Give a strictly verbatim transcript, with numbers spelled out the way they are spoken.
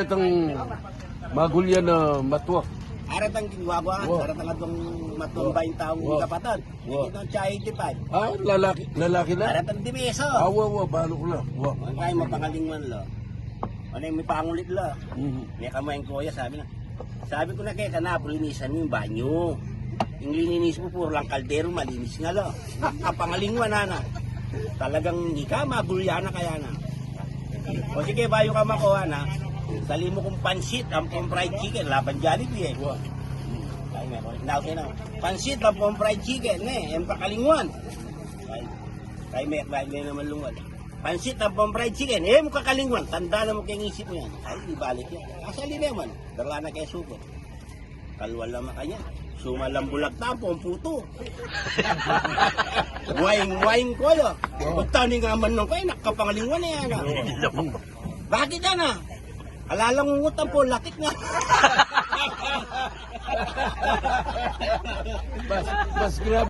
Itang magulya na matwa. Aratang ginwagwa, wa, aratang adwang matwa, wa, baing taung, wa, kapatad. Wa. Itang tsa eighty-five. Ah, lalaki, lalaki na? Aratang dimeso. Ah, wa, wa, baluk la. Wa. Ang kaya mapangalinguan la. Ano yung may pangulit la? Mhm. May kamay ang kuya, sabi na. Sabi ku na keka, na, linisan mu ing banyu. Ing lininis mu, puru lang kaldero, malinis nga la. Kapangalinguan, ana. Talagang ika, magulya na kaya na. O sige, bayu ka makuha na, sali mu kung pansit ampong fried chicken, laban Jollibee e. Ay, may kulit na, okay na. Pansit ampong fried chicken, e, e mu kakalinguan. Ay, ay, may, may, may naman lungwal. Pansit ampong fried chicken, e mu kakalinguan. Tanda na mu keng isip mu yan. Ay, di balik yan. Asali na man. Dala na kaya sugot. Kalwa la makanya. Sumalang bulag tampong putu. Waing, waing ko ya. Punta ni nga man nung kayo, nakapangalinguan na yan, ah. Bakit yan, ah? Alalang ngutang po, latik na. Mas, mas grabe.